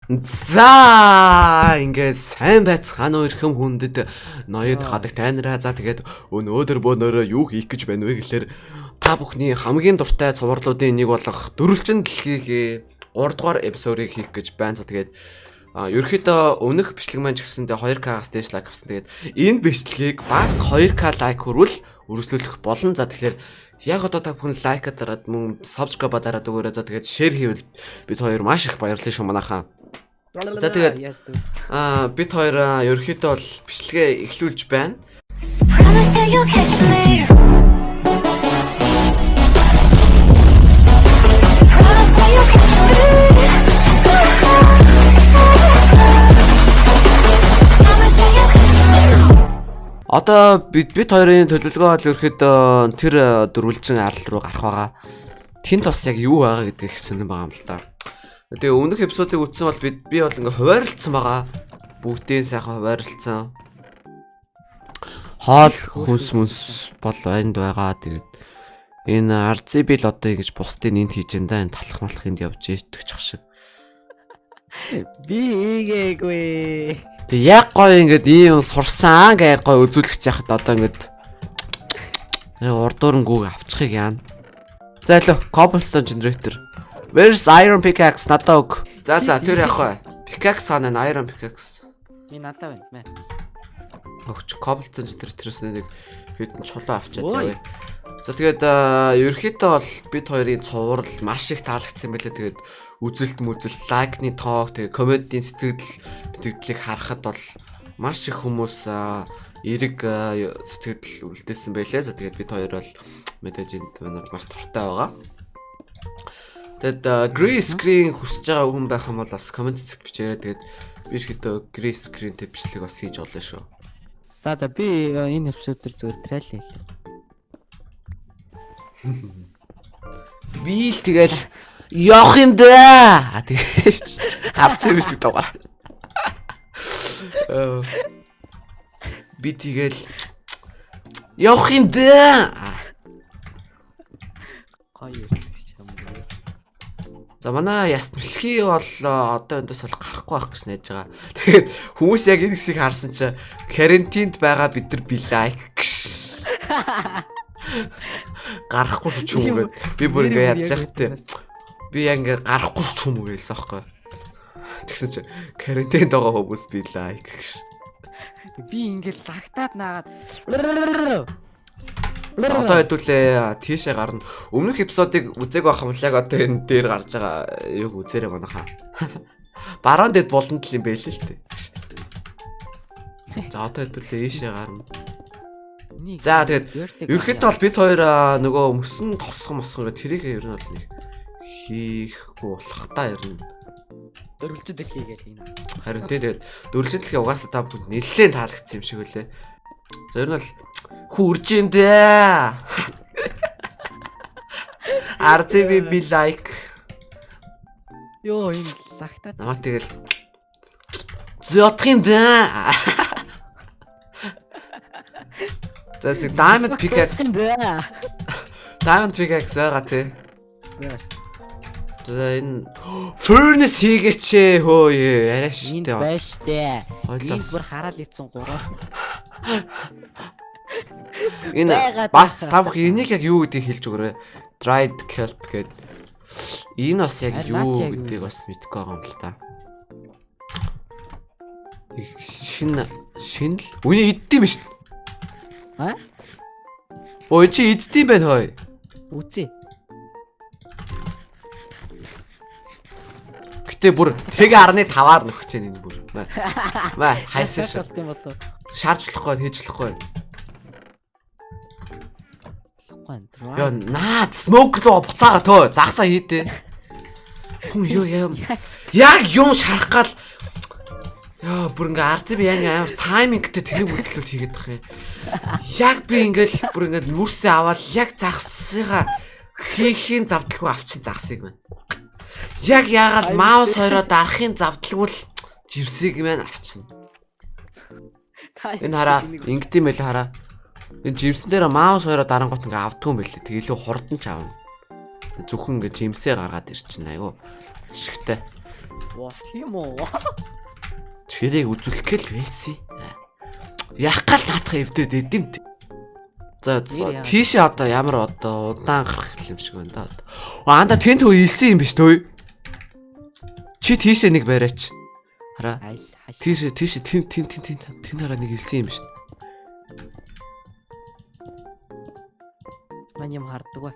За, ингээд сайн байцгаана уу, эрхэм хүндэд ноёд хадаг тайнараа. За, тэгээд өнөөдөр бөөнөрөө юу хийх гэж байна вэ гэхлээр та бүхний хамгийн дуртай цувралуудын нэг болох Дөрвөлжин дэлхийг 3 дугаар episode ыг хийх гэж байна. За, тэгээд ерөөхдөө өмнөх бичлэг маань ч гэсэндээ 2K-аас дээш like авсан. Тэгээд энэ бичлэгийг бас 2K like хүрвэл үргэлжлүүлэх болно. За, тэгэхээр яг одоо та бүхэн like дараад, мөн subscribe дараад өгөөрэй. За, тэгээд share хийвэл бид хоёр маш их баярлалаа шүү, манайхаа. За, тэгээд бид хоёр ерөөхдөө бол бичлэгээ эхлүүлж байна. Promise that you'll catch me. Promise that you'll catch me. Promise that you'll catch me. Одоо бид хоёрын төлөвлөгөө бол ерөөхдөө тэр дөрвөлжин арал руу гарах байгаа. Тэнд бас яг юу байгаа гэдэг их сонирн байгаа юм л да. Тэгээ өмнөх episode ыг үзсэн бол би бол ингээ хуваарлцсан байгаа. Бүгдийн сайхан хуваарлцсан. Хоол хүнс мүнс бол энд байгаа. Тэгээд энэ RGB л одоо ингэж бусдын энд хийж энэ да, энэ талах малах энд явж итгэж ах шиг. Би хийгээгүй. Тэг яг гоё ингээд ийм сурсан гэж гоё үзүүлэх яхад одоо ингээд урдуурангүүг авчихыг яана. За, илүү cobblestone generator. Where's iron pickaxe, надад өг. За, тэр явах вэ? Pickaxe хана, iron pickaxe. Би надад байна. Мэ. Өгч, cobblestone generator-ээс нэг хэдэн чулуу авчиад Ой. явъя. За, тэгээд ерөнхийдөө бол бид хоёрын цуврал маш их таалагдсан байлаа. Тэгээд үзэлт мүзэлт, like ны тоог, тэгээд comment ийн сэтгэгдлийг харахад бол маш их хүмүүс эерэг сэтгэгдэл үлдээсэн байлээ. За, тэгээд бид хоёр бол мэдээж энд бол маш дуртай байгаа. Тэгээд green screen хүсэж байгаа хүн байх юм бол бас comment хэсэгт бичээрэй. Тэгээд би ихэдөө green screen тэй бичлэг бас хийж болно шүү. За, би энэ episode дээр зүгээр трейл хийлээ. Би л тэгэл явах юм да. Тэгээд харцсан юм шиг дугаар. Би тэгэл явах юм да. Гоё ярьдаг ч юм уу. За, манай яст мэлхий бол одоо эндээс бол гарахгүй байх гэж найж байгаа. Тэгээд хүмүүс яг энэ хэсгийг харсан чинь карантинд байгаа бид нар би like гэж. Гарахгүй шүү ч юм уу гэд. Би бүр ингээ ядж яах те. Би яг ингээ гарахгүй шүү ч юм уу гэсэн аахгүй. Тэгсэн чинь карантинд байгаа хүмүүс би like гэж. Би ингээ лагтаад наагаад. Одоо хэдүүлээ тийшээ гарна. Өмнөх episode ыг үзег байх юм л яг одоо энэ дээр гарч байгаа юг үзээрэй, манайхаа. Бараан дэд болон тал юм байл л тээ. За, одоо хэдүүлээ ийшээ гарна. За, тэгээд ерөнхийдөө бол бид хоёр нөгөө мөсөн тосгон мосгон гэх тэрийг ер нь бол нэг хийхгүй болох та ер нь. Дөрвөлжин дэлхий гэж хийнэ. Харин тий, тэгээд дөрвөлжин дэлхий угаасаа та бүхэнд нэлээд таалагдсан юм шиг үлээ. За, ер нь бол хүрж ин дээ. RGB be like. Йоо, энэ лагтаад. Намайг тэгэл зодох юм да. За, нэг diamond pickaxe, diamond pickaxe байгаа тий. За, энэ furnace хийгээч хөө, арай Энд шиштэй. байна штэ. Хойлоос. Энд бүр хараал ийдсэн гурав. Энэ Байгаад бас та бүхэн энийг яг юу гэдгийг хэлж өгөөрэй. Dried kelp гэдэг. Энэ бас яг Харин наад юу чи яг юу гэдгийг вэ? бас мэдэхгүй байгаа юм л та. Их шинэ шинэ л үний иддэм биш. А? Ой, чи иддэм байх хой. Үзье. Гэтэ бүр тэг 10.5-аар нөхөж जैन энэ бүр. Маа. Маа, хайсан шүү. Болт юм болов. Шаарж болохгүй, хийж болохгүй. Болохгүй. Йоо, наад smoke руу буцаага төө. Загсаа хийдэ. Хүн юу юм? Яг юм шарах гал. Яа, бүр ингээ RGB яг амар timing тэй тэнэг үйлдэлүүд хийгээд тах юм. Яг би ингээл бүр ингээд нүрсээ аваад яг загсыгаа хийхийн завдалгүй авчин загсыг байна. Яг яагаад mouse хоёроо дарахын завдалгүй л жимсийг маань авчна. Энэ хараа, ингэдэм байл хараа. Энэ жимсэн дээр mouse хоёроо дарангуут ингээ авдгүй юм байлээ. Тэг илүү хурдан ч авна. Зөвхөн ингээ жимсээ гаргаад ирчин айгу. Шигтэй. Ваа, тийм үү? Тэрийг үзүүлэх гээл байсан. Яах гал наадах эвдээд эдэмт. За Нэр яагаад- тийшээ одоо ямар одоо удаан гарах юм шиг байна да. Анда тэнд хөө илсэн юм биш төө. Чи тийшээ нэг бариач. Хараа. Айл хаш. Тийшээ тийшээ тэн тэн тэн тэн тэн хараа нэг илсэн юм биш. Мань юм харддаг бай.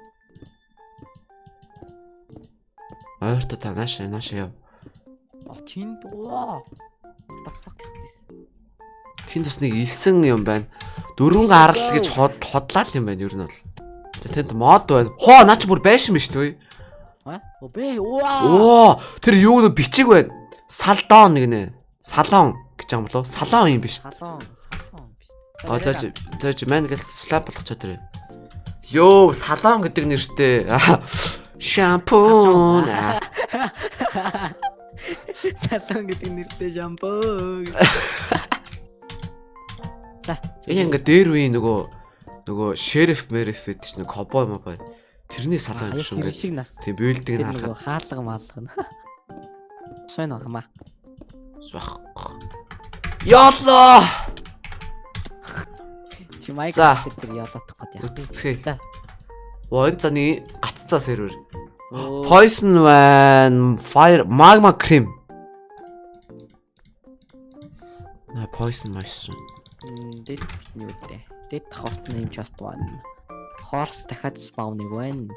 Ойртой та наашаа наашаа яв. А тэнд оо. What the fuck is this? Тэнд бас нэг илсэн юм байна. Дөрвөн гарал гэж ходлаа л юм байна ер нь бол. За тэнд мод байна. Хоо наа чи бүр байшин биш төө. А? Оо бэ. Ваа. Оо тэр юу нэ бичиг байна. Салдон нэг нэ. Салон гэж юм болов уу? Салон юм биш. Салон, салон биш. А за чи за чи мань гэл слаб болгочоо тэр. Йоо, салон гэдэг нэртэй. Шампунь. Салон гэдэг нэртэй шампунь. За. Энэ ингээ дээр үеийн нөгөө шериф мериф гэдэг чинь кобой мобой. Тэрний салон юм шиг Тэр ингээ. шиг нас. Тийм бюлдинг Тэр нь нөгөө харахад хаалга маалга нь. Сойно хамаа. Сах. Ялла. Чи майк За. дээр тэр ялаадах гээд яах. Үтцгээе. За. Оо энэ заны гаццаа сервер. Оо. Poison van Fire Magma Cream. На poison майсан. Дэд нь юу вэ? Дэд хотны юм част байна. Хорс дахиад спауныг байна.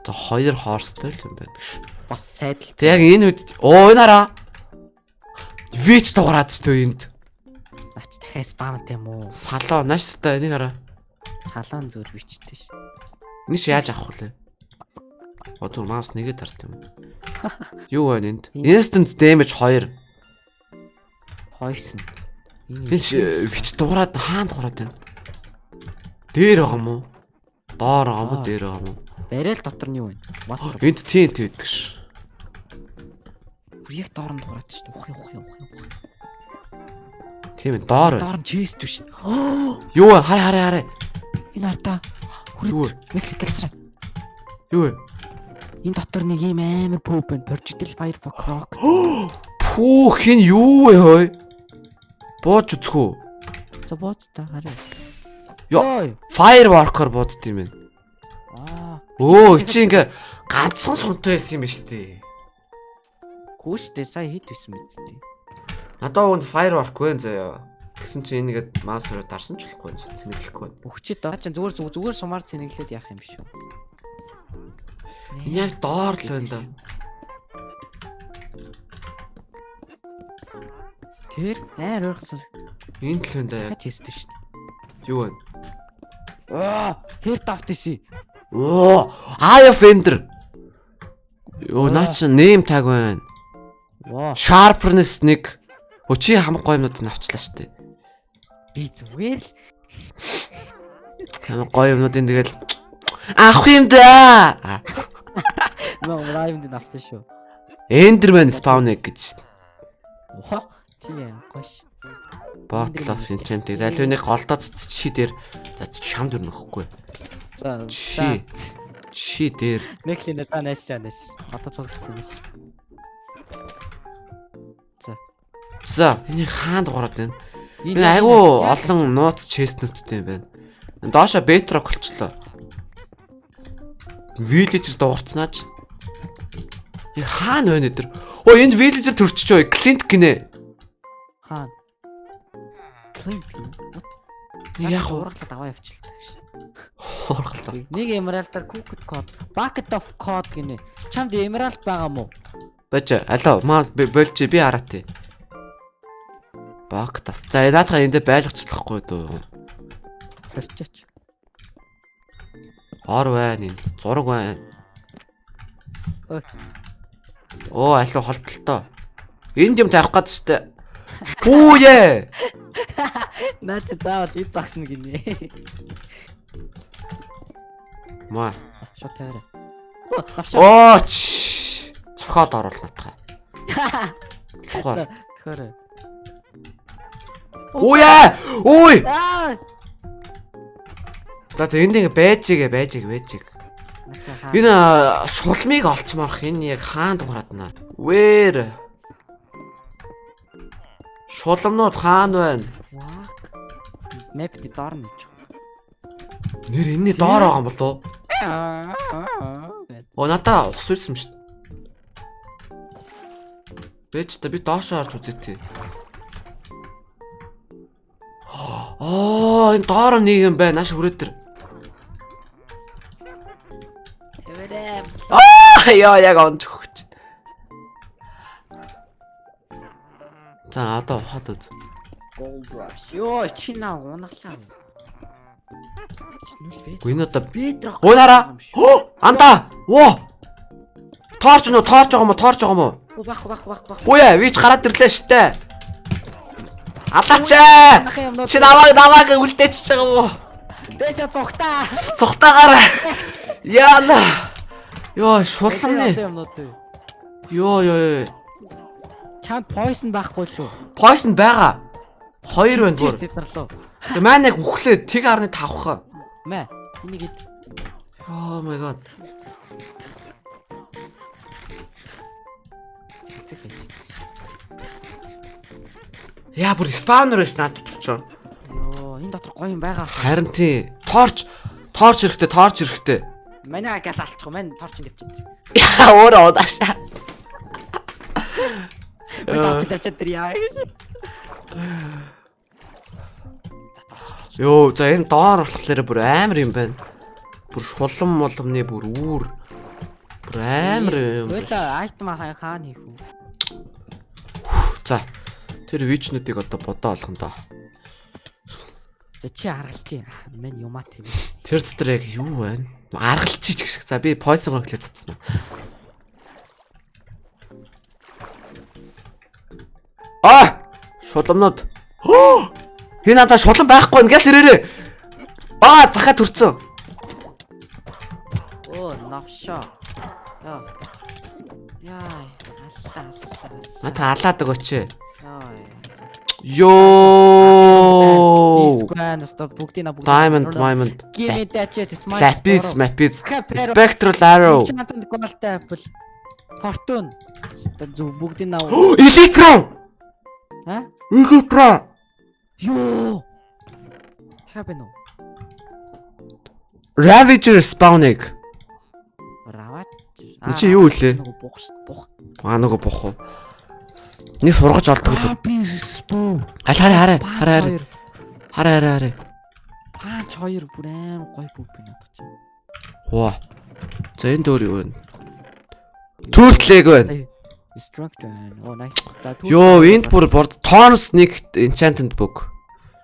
За хоёр хорстой л юм байна гэж. Бас сайдал. Тэг яг энэ үед оо энэ хараа. Вич дуурайд ч төө энд. Ач дахиад спаунтай юм уу? Салоо нааш та энийг хараа. Салон зөөр бичтэй ш. Энийг чи яаж авах вэ? Одоо маус нэгэ дарт юм. Юу байна энд? Instant damage 2. Poison. Энэ Энэ чи вич дуурайд хаана дуурайд байна? Дээр байгаа юм уу? Доор байгаа юм уу? Доор. Дээр байгаа юм уу? Барайл дотор нь юу вэ? Water. Энд TNT байдаг ш. Бүр яг доор нь дуурайд ш. Ухи ухи ухи ухи. Тийм ээ, доор байна. Доор нь chest биш. Юу вэ? Хараа хараа хараа. Энэ хартаа. Юу вэ? Хүрээд нэг гэлцраа. Юу вэ? Энэ дотор нэг ийм амар пүүп байна. Projectile Firefox Rock. Пүү хин юу вэ хөөе? Бууж үзэх үү? За бууц та хараа. Йоо. Йой. Firework-оор буудд юм байна. Аа. Өө чи ингээ ганцхан сумтай байсан юм ба штэ. Гүү штэ сая хэд байсан мэт дээ. Надад үүнд firework вэ заяа. Тэгсэн чи энийгээд маус руу дарсан ч болохгүй цэнэглэхгүй байна. Өгчээ доо. Чи зүгээр зүгээр зүгээр сумаар цэнэглээд яах юм шүү. Энэ яг доор л байна да. Тэр амар ойрхон Энд л байна да яг. дахиад хийсэн шүү дээ. Юу вэ? Аа, хэр давт исэн. Оо, Eye of Ender. Йоо, наа чи name tag байна. Ваа, Sharpness 1. Өө чи хамаг гоё юмнуудыг авчлаа штэ. би зүгээр л Хамаг гоё юмнуудын тэгэл авах юм да. нөө лайвнд авсан шүү. Enderman spawn egg гэж штэ. Ваа, тийм юм гош. Bottle of Enchanted. Аль нэг голдоод чи дээр за чамд өрнө өгөхгүй. За, Чи чи дээр Нэг л энэ та нааш нааш. Одоо цуглах юм биш. За энийг хаан дуурайд байна? Энэ айгүй олон нууц честнүүдтэй юм байна. Доошо бетрок болчлоо. Villager дуурцнаа ч. Яг хаана байна эдэр? Өө энд villager төрчихөж ой. Clint гинэ. Хаана? Clint гинэ. Нэг яг уу ургалаад аваа явчихлаа гэж. хуургалаа. Нэг emerald-аар cooked code, bucket of code гинэ. Чамд emerald байгаа мó? Баж алло маа болж би хараатыг. Bucket of. За наадхаа энд байлгачлахгүй дөө. Хорчооч. Ор байна энэ. Зураг байна. Ой. Оо алло холдолтой. Энд юм тавих гээд штэ. Пүүе. Наа чи заавал ид зогсно гинэ. Маа. Шот тавиарай. Оо, навшаа. Оо чи. Цохоод оруул наадхаа. Болохгүй. Төхөөрэй. Үе! Үе! Аа! За за энд ингээ байж гээ байж гээ байж гээ. Энэ шулмыг олчмаарх энэ яг хаан дуурайд наа. Where? Шулмнууд хаана байна? Fuck. Map дээр доор нь гэж. Нэр энэний доор байгаа юм болов уу? Оо, надаа ус үйсэн юм шүү дээ. Бэж та, би доошоо орж үзье тий. Аа, энэ доор нэг юм байна. Нааш хүрээд тэр. Тэвэрээ. Аа, яа, яг онж өгч. За, одоо ухаад үз. Gold rush. Йоо, чи наа унаглаа. Чи нүл бэ? Гүн одоо Bedrock. Гуйнараа. Хөө, анда. Во. Torch нуу, torch байгаа юм уу? Torch байгаа юм уу? Оо, байхгүй, байхгүй, байхгүй, байхгүй. Үе, би ч гараад ирлээ штэ. Алаач ээ. Чи намайг үлдээчихэж байгаа юм уу? Дэшээ цухтаа. Цухтаагаар. Яана. Йоо, шуламны. Йоо, ёо, ёо. Чам poison байхгүй лүү? Poison байгаа. Хоёр байна бүр. Тэд нар лөө. Тэгээ маань яг үхлээ тэг 1.5 хаа. Мэ. Энийг ид. Oh my god. Цэцэг байж. Яа, бүр spawner байсан наад дотор ч. Йоо, энэ дотор гоё юм байгаа. Харин тий. Torch, torch хэрэгтэй, torch хэрэгтэй. Манай газ алчих. Мань torch тавьчих. Яа, өөрөө удаашаа. Мань torch тавьчих тэр яа гэж. За, torch, torch. Йоо, за, энэ доор болохоор бүр амар юм байна. Бүр шулам моломны бүр үүр. Бүр амар юм. Хоёлаа item хаана хийх вэ? За. Тэр witch нүүдийг одоо бодоо олгоно доо. За, чи аргалчих. Мань юмаа тавь. Тэр дотор яг юу байна? Аргалчих гэх шиг. За, би poison гэхлээр цацсан. Аа! Шуламнууд. Энэ надаа шулам байхгүй ингээл ирээрээ. Аа, дахиад төрцөн. Оо, новшоо. Йоо. Яа, аллаа, аллаа. Надаа алаад өгөөч. Яа. Йоо. Диск стоп, бүгдийг на бүгд. Diamond, diamond. Give me that shit, smite. Lapis, mapis. Spectral arrow. Чи надад gold apple. Fortune. Зүг бүгдийг на. Elytra. А? Elytra. Йоо. Хаа бэ нөө? Ravager spawning. Равач. Чи юу үлээ? Нөгөө бух шүү. Бух. Аа, нөгөө бух уу. Нэг сургаж олдог л. Би споо. Аль, хараа, хараа, хараа, хараа, хараа, хараа, хараа. Панч хоёр бүр аим гоё бүх би надад чи. Ваа. За, энэ дөөр юу вэ? Turtle egg байна. Structure. Oh, nice. Йоо, энд бүр борд Thorns нэг enchanted book.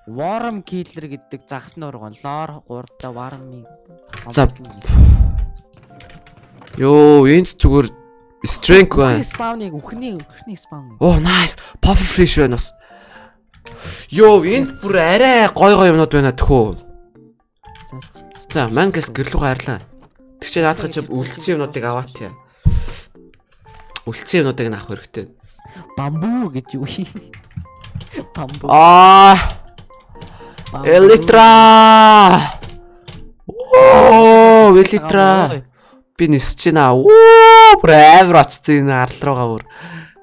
Worm Killer гэдэг загас нурган lore 3-та Worm-ийн. За. Йоо, энд зүгээр strength байна. Spawn-ыг үхний spawn. Oh, nice. Puffer fish байна бас. Йоо, энд бүр арай гой гой юмнууд байна тхөө. За, мангас гэрлүүг хайрлаа. Тэг чи наадах чи үлдсэн юмнуудыг аваач яа. Үлдсэн юмнуудыг нь авах хэрэгтэй. Бамбу гэж юу юм? Бамбу. Аа, Elytra. Оо, Elytra. Би нисэж байна. Оо, бүр амар очсон энэ арал руугаа бүр.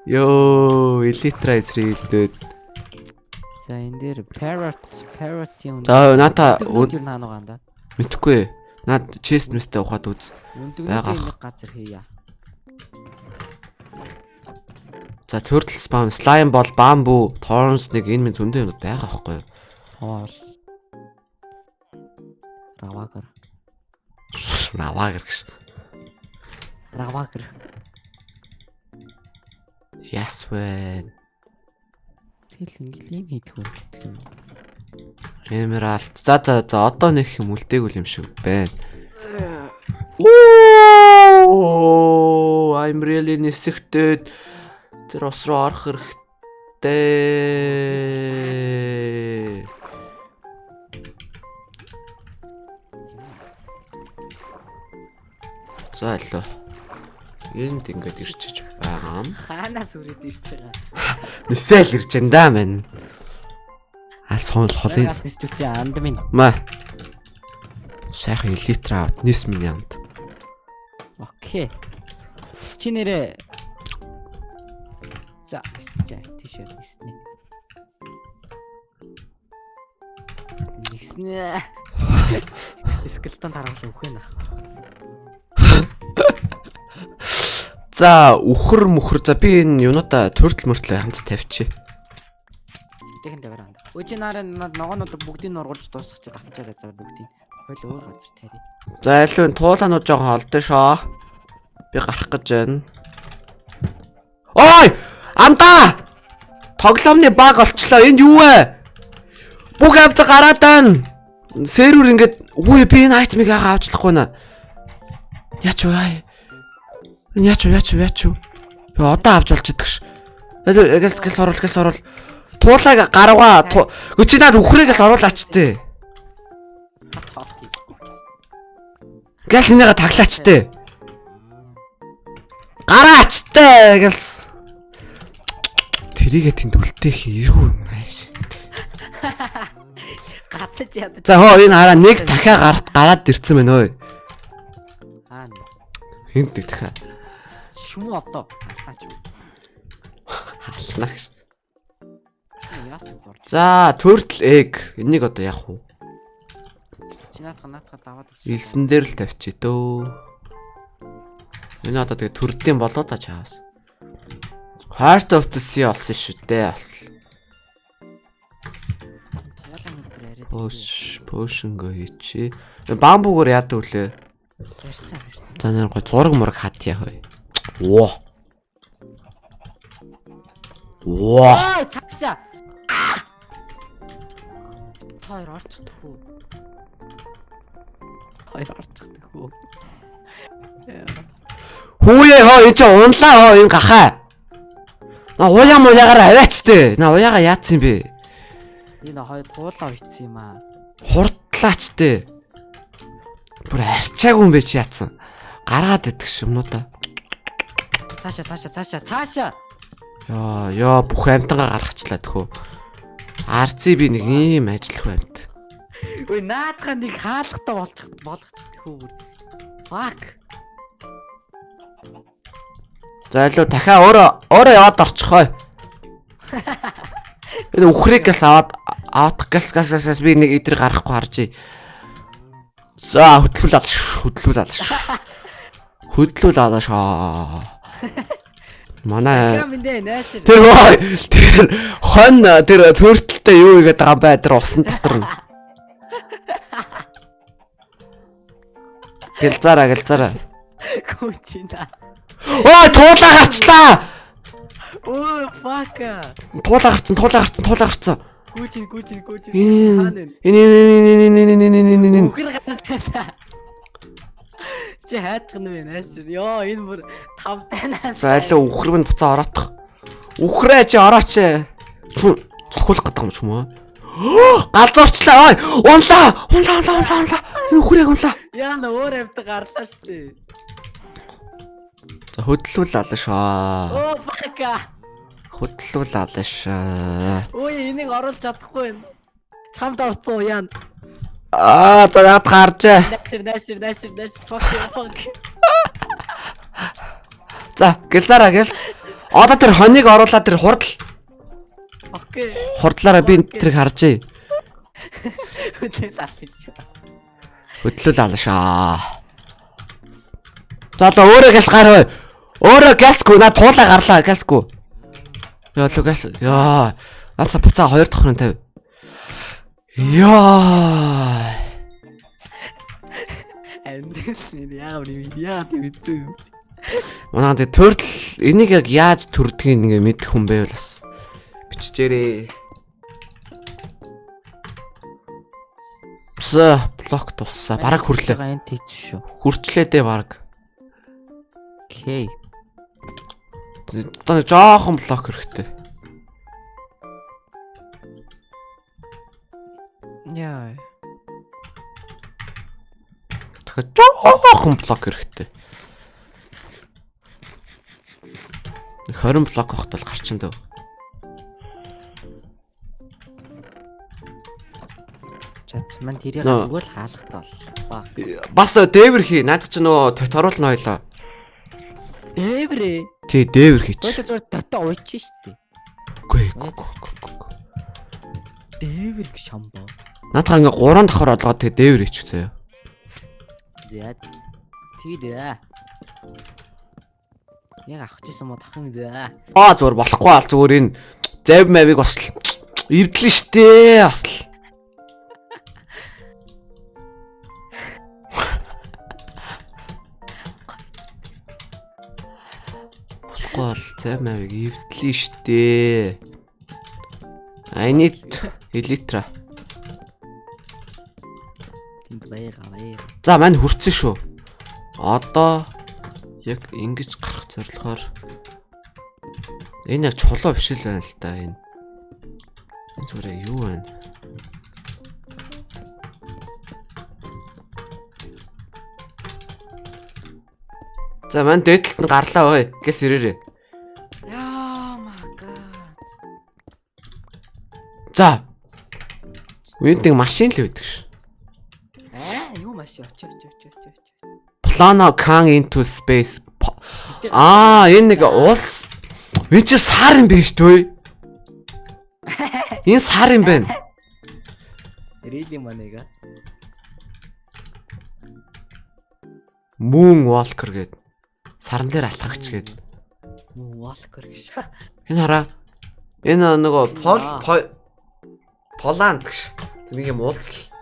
Йоо, Elytra эзрэлдээд. За, энэ дээр parrot юм. За, наата юу наана байгаа да. Мэдхгүй. Наад chest мэстэй ухаад үз. Өндөгнүүдийн нэг газар хийя. За, turtle spawn, slime ball, bamboo, thorns нэг энэ минь зөндөө юмнууд байгаа байхгүй юу? Хоор. Равагар. Равагар гэж. Равагар. Яс вэ? Тэгэл ингээл юм хийдэх үү гэдэг юм. Emerald. За, одоо нэг юм үлдээгүй юм шиг байна. Оо, I'm really нисэхтэй. Тэр ус руу орох хэрэгтэй. За, илүү. Энд ингээд ирчиж байгаа юм. Хаанаас үрээд ирж байгаа? Нисэл ирж энэ да мэн. Аль сон холын Нисч үтсэн анд минь. Ма. Сайхан elytra аваад нис миний анд. Okay. Чи нэрээ. За, за тийшээ нэгснэ. Нэгснэ. Skeleton таруулах үхэн ах. За, үхэр мөхөр. За би энэ юунуудаа turtle мөртлөө хамт тавьчих. Тэхэн тавиараа. Өө чи наараа ногоонууд бүгдийг нь ургуулж дуусгах чи авчаарай за бүгдийг. Хойл өөр газар тарь. За, илүү энэ туулаанууд жоохон холдсон шоо. Би гарах гэж байна. Ой! Амдаа! Тоглоомны баг олчлоо. Энд юу вэ? Бүх амт гараад байна. Сервер ингээд үгүй би энэ item ыг яага авч болохгүй наа. Яач вэ? Ай? Энэ яач вэ? Яач вэ? Яач вэ? Йоо одоо авч болж идэх ш. Гэлс гэлс оруул гэлс оруул. Туулааг гарваа. Гү чи наад үхрээс оруулаач тээ. Хац орт хийхгүй. Гэлс энийгээ таглаач тээ. Гараач тээ гэлс. Тэрийгэ тэнд үлдээх эргүү юм ааш. Гацаж ядаж. За хоо энэ хараа нэг дахиа гарт гараад ирсэн байна ой. Аа. Энд нэг дахиа. Шүмүү одоо. Алаач. Халнаа гэж. Яасан хурж. За turtle egg энийг одоо яах вэ? Чи наадах наадах даваад үрсэн. Илсэн дээр л тавьчих дөө. Энэ одоо тэгээ төрдийн болоо та чаавас. Heart of the Sea олсон шүү дээ бас. Туулан бүр арай. Potion potion-го хийчи. Бамбугаар яадаг вүлээ? Ярьсан ярьсан. За нэр гой зураг мураг хатъя хөөе. Оо. Оо. Ой цаашаа. Та хоёр орчих төхөө. Хоёр орчих төхөө. Хүүе хоо энэ чи унлаа хоо энэ гахаа. На уяа муягаар аваач тээ. На уяага яатсан юм бэ? Энэ хоёр туулаа битсэн юм аа. Хурдлаач тээ. Бүр арчаагүй юм бэ чи яатсан. Гаргаад идэх юмнуудаа. Цаашаа цаашаа цаашаа цаашаа. Йоо, ёо бүх амтангаа гаргачлаа төхөө. Арци би нэг ийм ажиллах амт. Ой наадхаа нэг хаалгатай болчих болгочих төхөө бүр. Fuck. За илүү дахиад өөрөө өөрөө яваад орчихой. Энэ үхрийг гэлс аваад авах гэлс гэлс гэлс би нэг эдэр гарахгүй харж. За хөдлүүл алш хөдлүүл алш. Хөдлүүл алш. Манай Яа минь наашир. тэр хой тэр хон тэр төртөлтэй юу игээд байгаа юм бэ тэр усан дотор нь. Гэлзаараа гэлзаараа. Гүчина. Ой туулаа гарчлаа. Ой fuck. Туулаа гарцсан туулаа гарцсан туулаа гарцсан. Гүчин гүчин гүчин. Энэ энэ энэ энэ энэ энэ энэ энэ Үхэр гараад байна. Чи хайчих нь бэ наашир. Йоо энэ бүр тав танаас. За аль үхэр минь буцаа ороотох. Үхрээ чи орооч. Чү цохиулах гэдэг юм ч юм уу? Галзуурчлаа. Ой, унлаа. Унлаа, унлаа, унлаа, унлаа. Энэ үхрээг унлаа. Яа нэ өөр амт гарлаа штэ. За хөдлүүл алаа шаа. Оо fuck. Хөдлүүл алаа шаа. Ой энийг оруулж чадахгүй байна. Чамд орцсон уу яа. Аа, за яад гарчээ. Наашир наашир наашир наашир fuck you, fuck. За, гэлзаараа гэлз. Одоо тэр хоныг оруулаад тэр хурдл Okay. хурдлаараа би тэрийг харжээ. Хөдлөл алах шүү. Хөдлүүл алаа шаа. За одоо өөрөө гэлс гар хөө. Өөрөө гэлсгүй наа туулаа гарлаа гэлсгүй. Яа лу гэлс. Яа. Наацаа буцаа хоёр дахь нь тавь. Яа. Амьдрал нь яа юм яа тийм хэцүү юм. Манай тэ turtle энийг яг яаж төрдгийг ингээ мэдэх хүн байвал бас бичжээрээ. Пса блок туссаа. Бараг хүрлээ. Энэ тийч шүү. Хүрчлээ дээ бараг. Окей. Одоо нэг жоохон блок хэрэгтэй. Яа. Тэгэхээр жоохон блок хэрэгтэй. 20 блок байхад бол гарчин дөө. За мань тэрийг Нөө. зүгээр л хаалгатай боллоо. Fuck. Бас дээвэр хий. Наадах чи нөгөө тоторуулна ойлоо. Дээврээ. Тий, дээвэр хийч. Хоёул зүгээр дотоо уйчих штэ. Үгүй ээ. Дээвэр гэж шамбаа. Наадах ингээ 3 давхар олгоод тэгээ дээвэр хийчих заяа. За. Тэгээд ээ. Яг авах гэсэн мод авах юм дээ. Аа зүгээр болохгүй ал зүгээр энэ зав мавиг бас л эвдлэн штэ бас л. Болохгүй бол зав мавиг эвдлэн штэ. I need elytra. Тэнд баяга баяга. За мань хүрцэн шүү. Одоо яг ингэж гарах зорилгоор энэ яг чулуу биш л байна л да энэ. Энэ зүгээр яг юу байна? За мань дээдлэлт нь гарлаа ой. Гэс ирээрээ. Яа my god. За. Үүнд нэг машин л байдаг ш. Аа юу маш очи очи очи очи очи. Plano can into space. Аа энэ нэг улс энэ чи сар юм биш үү? Энэ сар юм байна. Really манайга. Moon Walker гээд саран дээр алхагч гээд. Мөн Walker гэж. Энэ хараа. Энэ нөгөө Пол Поланд гэж. Тэр нэг юм улс л.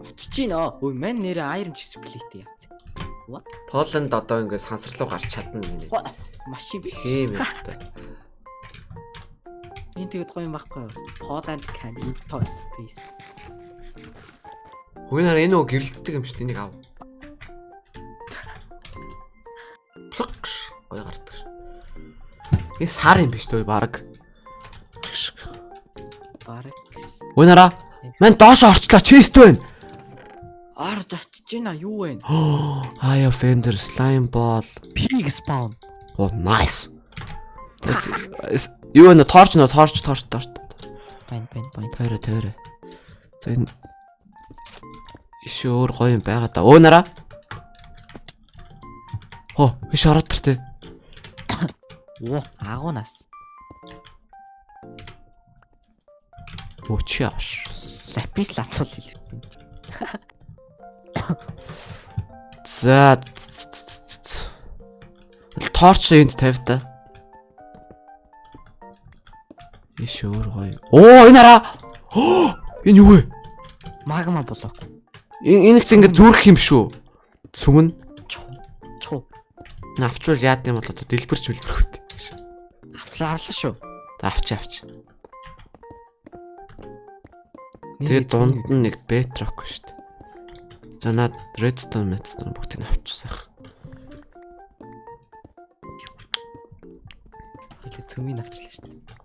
Очиж гин оо. Ой мань нэрээ Iron Chest Plate яац. What? Поланд одоо ингээд сансар руу гарч чадна гинэ. Машин би. Тийм юм та. Энэ тэгэд гоё юм байхгүй юу? Poland can into space. Үгүй хараа энэ нөгөө гэрэлтдэг юм шүү дээ энийг ав. Плок гоё гардаг ш. Энэ сар юм биш үү баг. Шиг. Бараг. Үгүй хараа. Мань доош орчлоо чест байна. Орж очиж гин юу вэ? Eye of Ender slime ball. Pig spawn. Oh nice. Юу вэ торч нөө торч торч торч. Байн байн байн. Тойроо тойроо. За энэ иш өөр гоё юм байгаа да. Өө нараа. Хо, иш ороод тэр тэ. Оо, агуунаас. Өө чи авш. Лапис лацуул хэлээ. За. Торч энд тавь та. Иш өөр гоё. Оо энэ хараа. Энэ юу вэ? Магма блок. Энэ их ингэ зүрх юм шүү. Цүмэн. Чу. Чу. Энэ авчвал яад юм бол одоо дэлбэрч мэлбэрхүүт. Авчлаа авлаа шүү. За авч авч. Тэгээд дунд нь нэг bedrock шүү дээ. За наад redstone, redstone бүгдийг авчихсан. Хэлээ цөмийг авчлаа шүү дээ.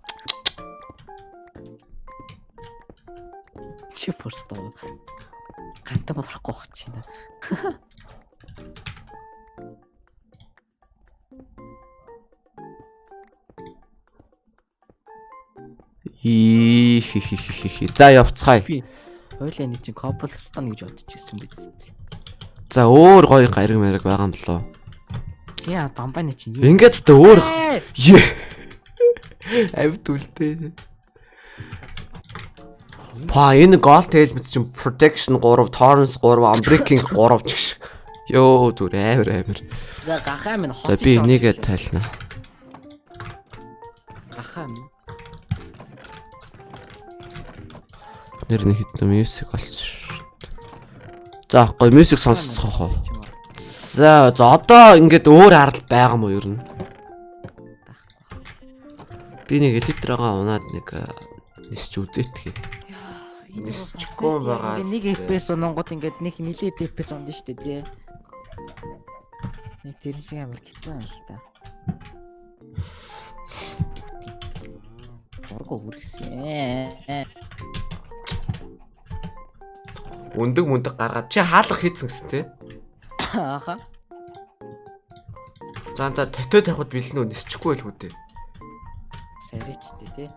Чи бүрстөө. Гантаа болохгүй бах чи нэ. Ихихихихи. За явцгаая. Хойлоо энэ чинь cobblestone гэж бодож ирсэн биз дээ. За өөр гоё гариг мариг байгаа юм болоо. Яа, бамбаны чинь юу? Ингээд тэ өөр Е. Авд үлдээ. Па энэ gold helmet чинь protection 3, tolerance 3, unbreaking 3 ч гэх. Йоо зүр амар амар. За гахаа минь хос. За би энийгээ тайлна. Гахаа минь. Нэр нэг хитэн music болсон шүү. За гоё music сонсцоох уу. За за одоо ингээд өөр арал байгаа мó ер нь. Би нэг электрогаа унаад нэг нисч үзээтгэе. Нисчихгүй байгаа. Нэг FPS унгууд ингээд нэг нилээд FPS унд шүү дээ тий. Нэг тэр шиг амар хэцүү юм л та. Дургу үргэсэн. Өндөг мөндөг гаргаад чи хаалга хийцэн гэсэн тий. Ааха. За анда татвэ тавихад бэлэн үү нисчихгүй байлгүй дээ. Сарич дээ тий.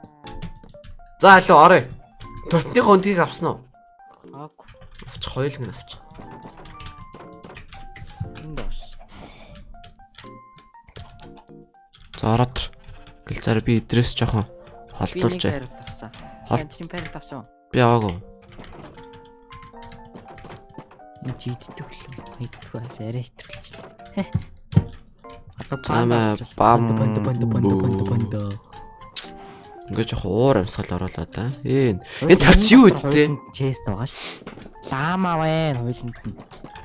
За алуу орё. Дотныхоо өндгийг авсан уу? Аагүй. Авч хоёуланг нь авч. Энд доош. За ороод. Гэл зараа би идрээс жоохон Би нэг холдуулж. parrot авсан. Чи parrot авсан. Би аваагүй. Энэ чи иддэг лөө. Иддэг байс арай итгэвч. Одоо Замаа бам. Банда банда банда банда банда. Ингээ жоохон уур амьсгал оруулаад та. Энэ тавч юу идтээ? Chest байгаа ш. Лама байна хуйланд нь.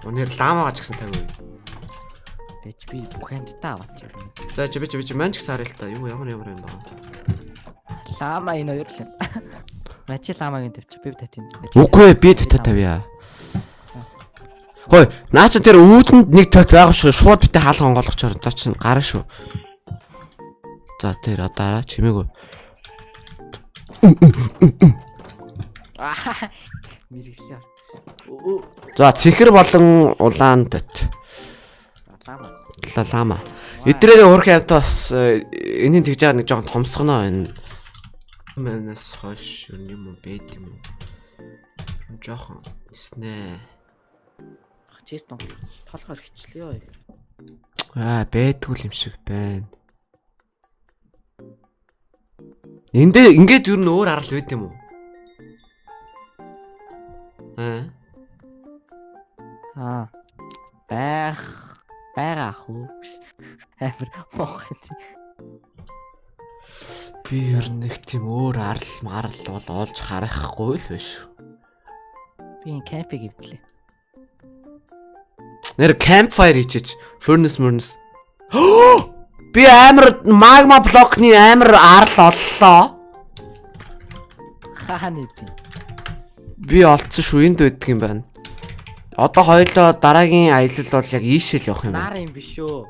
Өнөр ламаа ч гэсэн тавь. Тэгэж би бүх амьтдаа аваад чирнэ. За чи би чи би чи мань ч гэсэн харъя л та. Юу ямар ямар юм байгаа. Лама энэ хоёр л юм. Мачи ламагийн тавьчих. Би татин. Үгүй ээ, би татаа тавья. Хой, наа чи тэр үүдэнд нэг тавт байгаа шүү. Шууд битээ хаалга онгойлгочоор одоо чинь гараа шүү. За тэр одоо араа чимээгүй. Мэргэжлээ. За цэнхэр болон улаан тот. Лама. Лама. Эдрээ хөрх амт бас энэний тэгж байгаа нэг жоохон томсгоно энэ. Манаас хойш ер нь юм байд юм уу? Ер нь жоохон нснэ. Chest онгойлгоч толгоор хичлээ. Аа байдгүй юм шиг байна. Эндээ ингээд ер нь өөр арал байд юм уу? Аа. Аа. Байх байгаа ах уу. Амар муухай. Би ер нь нэг тийм өөр арал марал бол олж харахгүй л биш. Би энэ camp ыг эвдлээ. Нэр campfire хийчихэж furnace murnace. Би амар магма блокны амар арал оллоо. Хаана идэв? Би олцсон шүү энд байдаг юм байна. Одоо хоёлоо дараагийн аялал бол яг ийшээ л явах юм байна. Нар юм биш үү?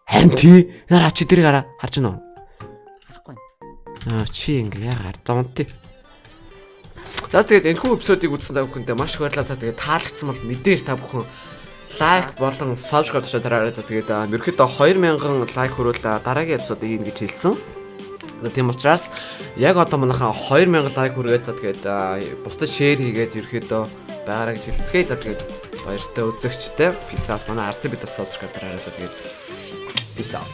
Харин тий. Нар чи тэрийг хараа харж байна уу? Харахгүй. Аа чи ингээ ягаар зонти. За тэгээд энэхүү эпизодыг үзсэн та бүхэндээ маш их баярлалаа. За тэгээд таалагдсан бол мэдээж та бүхэн like болон subscribe тушаа дараарай. За тэгээд ерөнхийдөө 2000 like хүрвэл дараагийн эпизодыг хийн гэж хэлсэн. За тийм учраас яг одоо манайхаа 2000 like хүргээд за тэгээд бусдад share хийгээд ерөнхийдөө байгаарай гэж хэлцгээе. За тэгээд баяртай үзэгчтэй. Peace out. Манай RC бид бас subscribe дараарай. За тэгээд peace out.